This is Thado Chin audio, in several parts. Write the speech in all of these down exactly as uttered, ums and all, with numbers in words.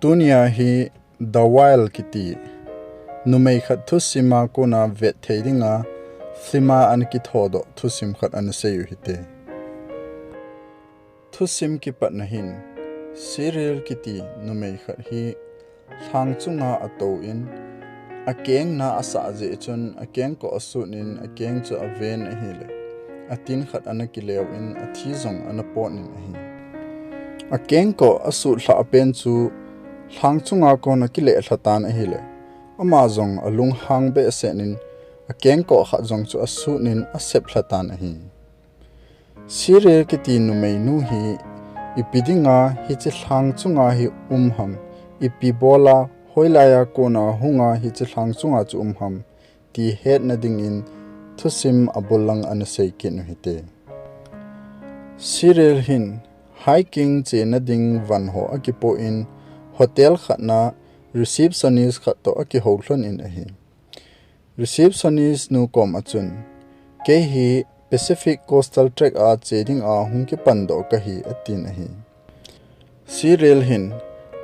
Tunia hi The Whale kiti numei khat thusim a kona vet thei dinga film a ana kithodoh thusim khat ana sei u hite. Thusim kipatna hin Cheryl kiti numei khat hi lhang chunga atou in, akeng na asah jeh chun akengkoh asut in akeng chu aven ahile, atin khat ana kileu in athi jong ana pot in ahi. Akengkoh asut lhah pen chu lhang chunga kon akileh lha tan ahile, ama jong alunghang behseh in akengkoh khat jong chu asut in asep lha tan ahi. Cheryl kiti numeinu hi ipi dinga hiche lhang chunga hi um ham, ipi bola, hoilai a kona hunga hiche lhang chunga chu um ham, ti hetna dingin thusim abul lang ana sei kit u hite. Cheryl hin hiking chena ding van ho akipoh in, hotel khat na receptionist khat toh akihou lhon in ahi. Receptionist nu kom a chun, "Kei hi Pacific Coastal Track a che dinga hung kipan doh kahi," atin ahi. Cheryl hin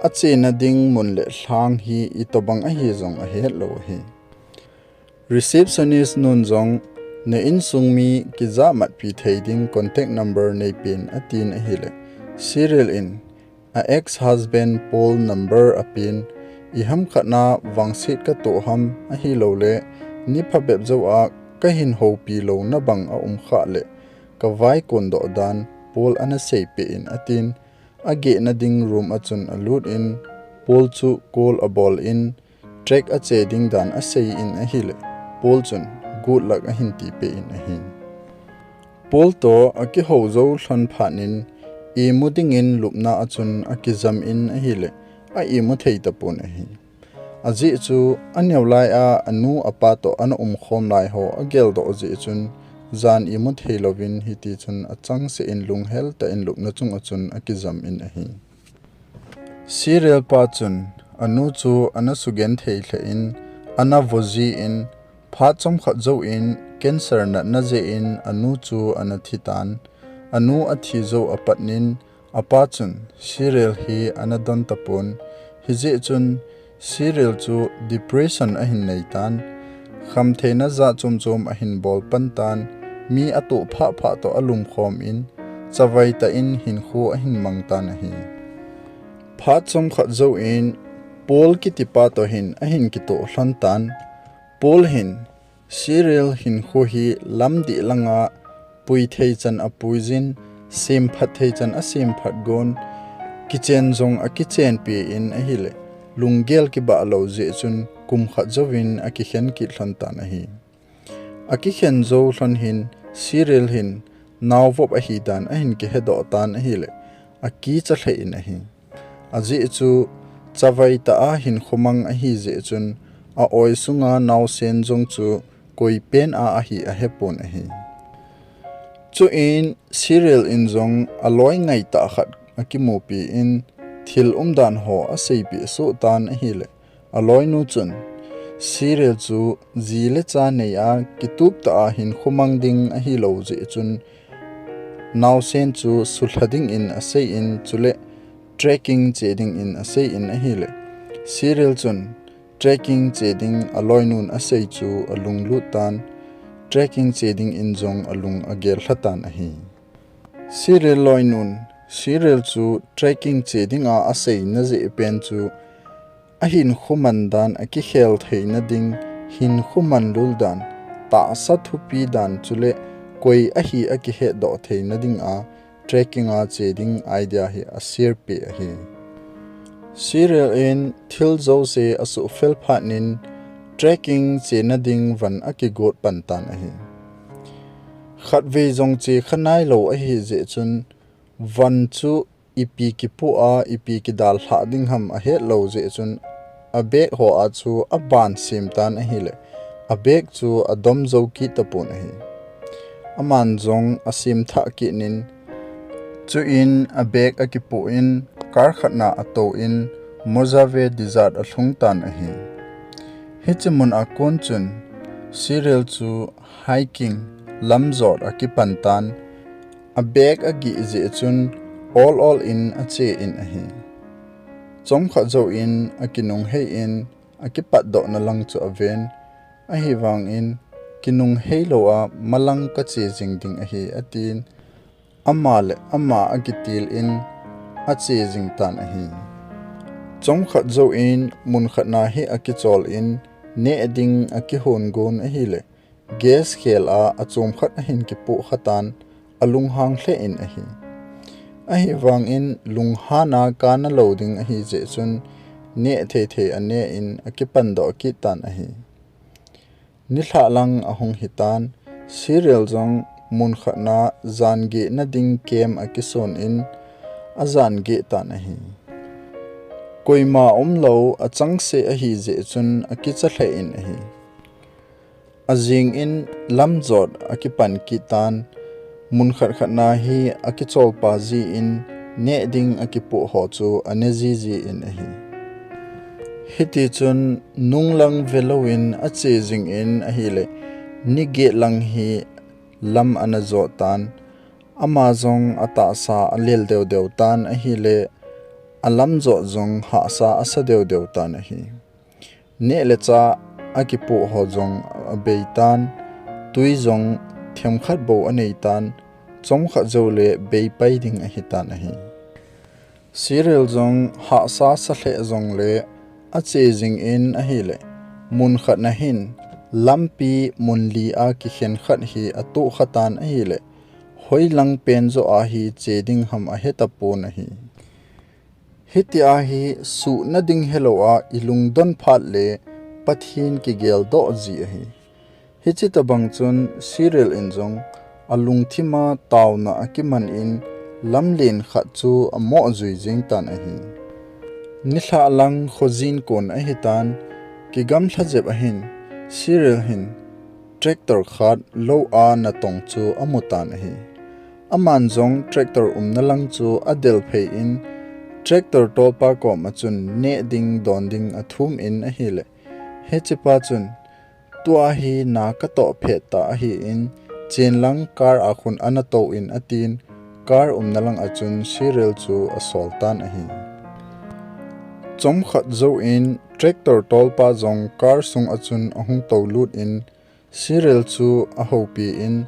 achena ding mun le lhang hi itobang ahi jong ahet lou ahi. Receptionist nun jong, "Na insung mi kijahmatpi thei ding contact number neipen," atin ahile, Cheryl in a ex-husband Paul number apen, "Iham khat na vangset katoh ham, ahilouleh ni phabep jou a kahin houpi louna bang aum khah le kavai kondoh dan Paul ana seipeh in," atin, agehna ding room a chun alut in, Paul chu call abol in, track ache ding dan asei in ahile, Paul chun good luck ahin tipeh in ahi. Paul toh akihou jou lhon phat in, imu dingin lupna a chun akijam in ahile, a imu thei tapon ahi. Ajeh chu aneo lai a anu apa toh ana umkhom lai ho ageldoh jeh chun, jan imu thei louvin hiti chun achangseh in lunghel tah in lupna chung a chun akijam in ahi. Cheryl pa chun anu chu ana sugenthei lheh in, ana voji in, phat chomkhat jouvin cancer natna jeh in anu chu ana thi tan. Anu athi jou apat in, apa chun Cheryl hi ana don tapon. Hijeh chun Cheryl chu depression ahin nei tan. Khamtheina jat chomchom ahin bol pan tan. Mi atoh phah phah toh alumkhom in, chavai tah in hinkho ahin mang tan ahi. Phat chomkhat jouvin Paul kitipa toh hin ahin kitoh lhon tan. Paul hin Cheryl hinkho hi lamdih langa pui thei chan apui jin, semphat thei chan asemphat gon, kichen jong akichenpi in ahile, lunggel kibah lou jeh chun kum khat jouvin akikhen kit lhon tan ahi. Akikhen jou lhon hin, Cheryl hin naovop ahi dan ahin kihedoh tan ahile, akicha lheh in ahi. Ajeh chu chavai tah a hinkho mang ahi jeh chun, a-oi sunga naosen jong chu koipen a ahi ahepon ahi. Chuin Cheryl in jong aloi ngaitah khat akimupi in, thil umdan ho aseipeh soh tan ahile, aloinu chun Cheryl chu ji le cha nei a kitup tah a hinkho mang ding ahilou jeh chun, naosen chu sulha dingin asei in, chule trekking che dingin asei in ahile, Cheryl chun trekking che ding aloinun asei chu alunglut tan, trekking che dingin jong alung agel lha tan ahi. Cheryl loinun Cheryl chu trekking che dinga aseina jeh pen chu ahinkho man dan akikhel theina ding, hinkho manlul dan, tahsa thupi dan chule koi ahi akihetdoh theina dinga trekking a che ding idea hi aseipeh ahi. Cheryl in thil jouse asuhfel phat in trekking chena ding van akigot pan tan ahi. Khatvei jong che kha nailou ahi jeh chun van chu ipi kipoh a, ipi kidal lhah ding ham ahetlou jeh chun, a bag ho a chu aban sem tan ahile, a bag chu adom jou kit tapon ahi. Aman jong asem thah kit in, chuin a bag akipoh in, car khat na atou in, Mojave Desert alhung tan ahi. Hiche mun a kon chun, Cheryl chu hiking, lamjot akipan tan, a bag agih jeh chun ol ol in ache in ahi. Chomkhat jouvin akinunghei in akipatdohna lang chu aven, ahivangin kinunghei lou a malang kache jing ding ahi, atin, ama le ama akitil in ache jing tan ahi. Chomkhat jouvin munkhat na hi akichol in neh ding akihon gon ahile, gas khel a achom khat ahin kipoh khatan alunghang lheh in ahi. Ahivangin lunghan a kana lou ding ahi jeh chun neh thei thei aneh in akipandoh kit tan ahi. Nilhah lang ahung hitan, Cheryl jong munkhat na jan geh na ding camp akisun in ajan geh tan ahi. Koima umlou achangseh ahi jeh chun akicha lheh in ahi. Ajing in lamjot akipan kit tan, munkhat khat na hi akicholpa jin neh ding akipoh ho chu ane jiji in ahi. Hitichun nunglang velouvin ache jing in ahile, ni get lang hi lam ana jot tan, ama jong atahsa alel deu deu tan ahile, alamjot jong hahsa asa deu deu tan ahi. Neh le chah akipoh ho jong abei tan, tui jong themkhat bou anei tan, chomkhat joule beipai ding ahitan ahi. Cheryl jong hahsa sa lheh jongle ache jing in ahile, munkhat na hin lampi mun li a kikhen khat hi atoh khatan ahile, hoilang pen joh a hi che ding ham ahetapon ahi. Hitia hi suhna ding helou a ilungdon phat le Pathen kigeldoh ji ahi. Hiche tobang chun Cheryl in jong alungthim a taona akiman in lamlen khat chu amoh jui jeng tan ahi. Nilhah lang khojin kon ahitan, kigamlha jep ahin, Cheryl hin tractor khat lou a natong chu amutan ahi. Aman jong tractor umna lang chu adelphei in, tractor tolpa koma chun neh ding don ding athum in ahile, hichepa chun, tua hi na katoh phet tah ahin, chen lang car a khun ana tou in atin, car umna lang a chun Cheryl chu asol tan ahi. Chomkhat jouvin tractor tolpa jong car sung a chun ahung toulut in, Cheryl chu ahoupi in,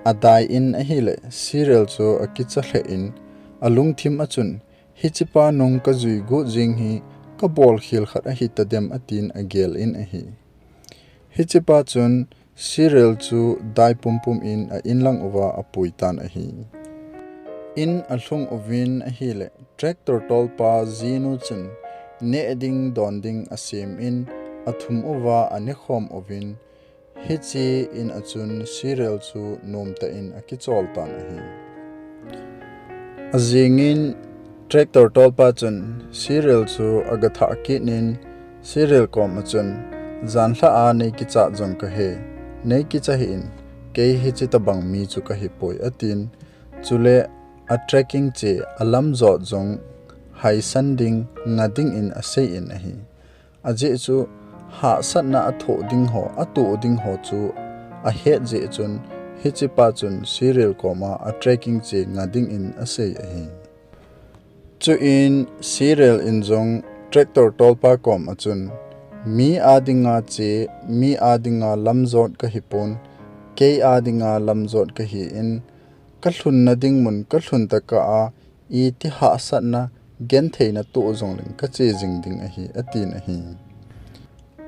adai in ahile, Cheryl chu akicha lheh in, alungthim a chun, hichepa nung kajui got jeng hi kabolkhel khat ahitadem atin agel in ahi. Hichepa chun Cheryl chu dai pumpum in a inlang uva apui tan ahi. In alhung uvin ahile, tractor tolpa jinu chun neh ding don ding asem in, athum uva anekhom uvin, hiche in a chun Cheryl chu nomtah in akichol tan ahi. Ajing in tractor tolpa chun Cheryl chu agathah kit in, Cheryl koma chun, janlhah a neikichat jong kahe, neikicha hih in, kei hiche tobang mi chu kahipoi atin, chule a trekking che alamjot jong haisan ding, nga ding in asei in ahi. Ajeh chu hahsatna athoh ding ho, atoh ding ho chu ahet jeh chun, hichepa chun Cheryl koma a trekking che nga ding in asei ahi. Chuin Cheryl in jong tractor tolpa koma chun, mi a dinga che, mi a dinga lamjot kahipon, kei a dinga lamjot kahin, kalhunna ding mun kalhun tokah a, iti hahsatna, gentheina toh jongleng kache jing ding ahi, atin ahi.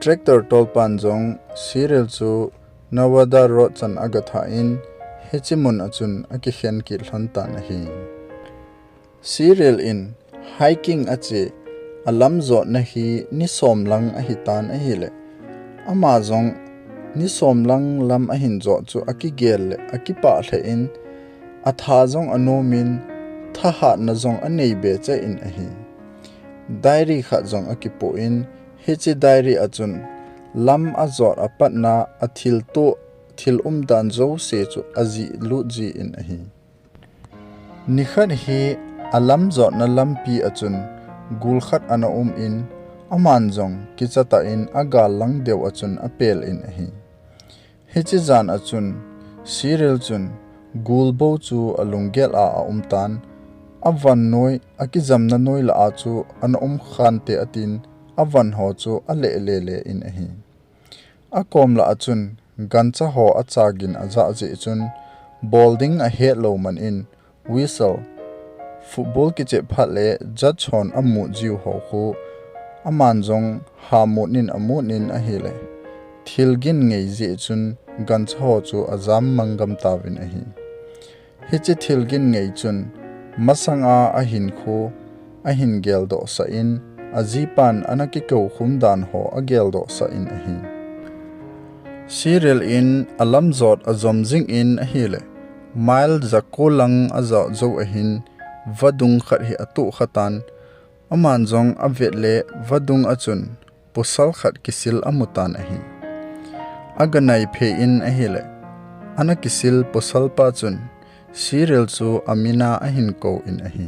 Tractor tolpan jong Cheryl chu Nevada Road chan agathah in, hiche mun a chun akikhen kit lhon tan ahi. Cheryl in hiking ache alamjotna hi ni som lang ahitan ahile, ama jong ni som lang lam ahin jot chu akigel le akipah lheh in, atha jong anom in, thahatna jong anei be cheh in ahi. Diary khat jong akipoh in, hiche diary a chun lam ajot apatna, athilto, thil umdan jouse chu ajih lut ji in ahi. Nikhat hi alamjotna lampi a chun gul khat ana um in, aman jong kichatah in agal lang deu a chun apel in ahi. Hiche jan a chun Cheryl chun gul bou chu alunggel a aumtan, Avan noi, akijamna noi lah a chu ana um khante atin, avan ho chu aleh lele in ahi. Akom lah a chun, gancha ho achagin ajah jeh chun, bol ding ahet lou man in, whistle, football kichep phat le judge hon amut jiu ho khu, aman jong hamut in amut in ahile, thil gin ngei jeh chun, gancha ho chu ajam manggam tauvin ahi. Hiche thil gin ngei chun, masanga ahinkho, ahin geldoh sah in, ajipan ana kikou khum dan ho ageldoh sah in ahi. Cyril in alamjot ajom jing in ahile, mile jako lang ajot jou ahin, vadung khat hi atoh khatan, aman jong avet le vadung a chun, pasal khat kisil amutan ahi. Aga naiphei in ahile, ana kisil pasal pa chun, Cyril chu amin a ahin kou in ahi.